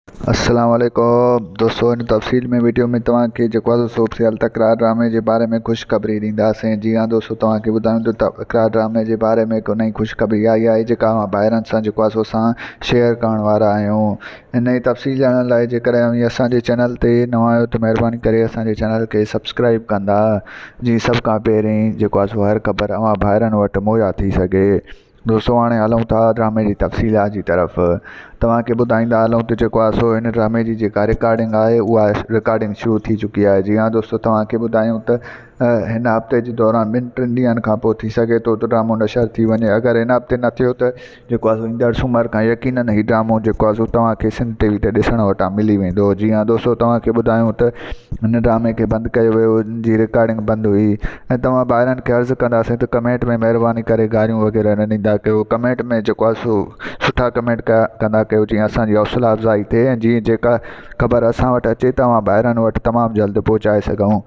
السلام عليڪم دوستو ان تفصيل ۾ وڊيو ۾ توهان کي جيڪو آهي سو سيال تڪرار ڊرامي جي باري ۾ خوشخبري ڏينداسين جي ها دوستو توهان کي ٻڌايون ته تڪرار ڊرامي جي باري ۾ هڪ نئين خوشخبري آئي آهي جيڪا اوهان ڀائرن سان جيڪو آهي سو اسان شيئر ڪرڻ وارا آهيون ان جي تفصيل ڄاڻڻ لاء جيڪڏهن اوهين اسان جي چينل تي نوان آهيو ته مهرباني ڪري اسان جي چينل کي سبسڪرائب ڪندا جي سڀ کان پهرين جيڪو آهي سو هر خبر اوهان ڀائرن وٽ مهيا ٿي سگهي. دوستو هاڻي هلون ٿا ڊرامي جي تفصيلات جي طرف. توهان کي ٻڌائيندا هلون ته جيڪو آهي سو هن ڊرامي جي جيڪا رڪارڊنگ آهي اها رڪارڊنگ شروع ٿي چڪي آهي. جي ها دوستو توهان کي ٻڌايون ته هن هفتي جي دوران ٻن ٽن ڏينهن کان پوء ٿي سگهي ٿو ته ڊرامو نشر ٿي وڃي. اگر هن هفتي نه ٿيو ته جيڪو آهي سو ايندڙ سومر کان يقينن هي ڊرامو جيڪو آهي سو توهان کي سنڌ ٽي وي تي ڏسڻ وٽان ملي ويندو. جي ها دوستو توهان کي ٻڌايون ته هن ڊرامي کي بند ڪيو ويو ان جي رڪارڊنگ بند هئي ۽ توهان ڀائرن کي عرض ڪنداسين ته ڪمينٽ ۾ مهرباني ڪري گاريون وغيره نه ڏيندا ڪيو ڪمينٽ ۾ جيڪو آهي سو سٺا ڪمينٽ ڪيا ڪندا ڪيو جيئن اسان جي حوصلا افزائي ٿئي ۽ جيئن جيڪا خبر اسان وٽ اچي توهان ڀائرن وٽ تمام جلد پهچائي سگهون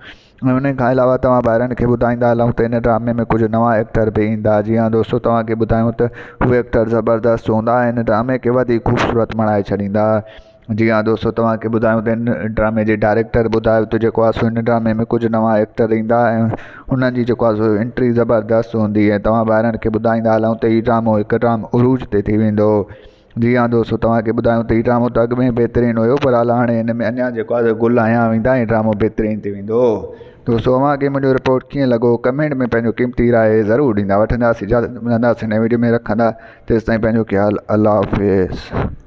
۽ ان کان علاوه توهان ڀائرن کي ٻڌائيندا هلون ته ان ڊرامي ۾ ڪجهه نوان ايڪٽر به ايندا جي ها دوستو توهان کي ٻڌايون ته اهي ايڪٽر زبردست هوندا ۽ ان ڊرامي کي وڌيڪ خوبصورت بڻائي ڇڏيندا. جي ها دوستو توهان کي ٻڌايون ته هن ڊرامي جي ڊائريڪٽر ٻڌايو ته جيڪو آهي سو هن ڊرامي ۾ ڪجهه نوان ايڪٽر ايندا ۽ انهن جي جيڪو آهي سو انٽري زبردست هوندي ۽ توهان ٻارن کي ٻڌائيندا هلون ته هي ڊرامو هڪ ڊرامو عروج تي ٿي ويندو. جي ها دوستو توهان کي ٻڌايون ته هي ڊرامو ته اڳ ۾ بهترين هيو پر هال هاڻي هن ۾ اڃا جيڪو آهي سو گل هنيا ويندا ۽ ڊرامو بهترين ٿي ويندو. دوستو اوهان کي منهنجو رپورٽ ڪيئن لڳو ڪمينٽ ۾ پنهنجو قيمتي راء ضرور ڏيندا. وٺنداسين اجازت ملنداسين نئين وڊيو ۾ رکندا تيستائين پنهنجو خيال الله حافظ.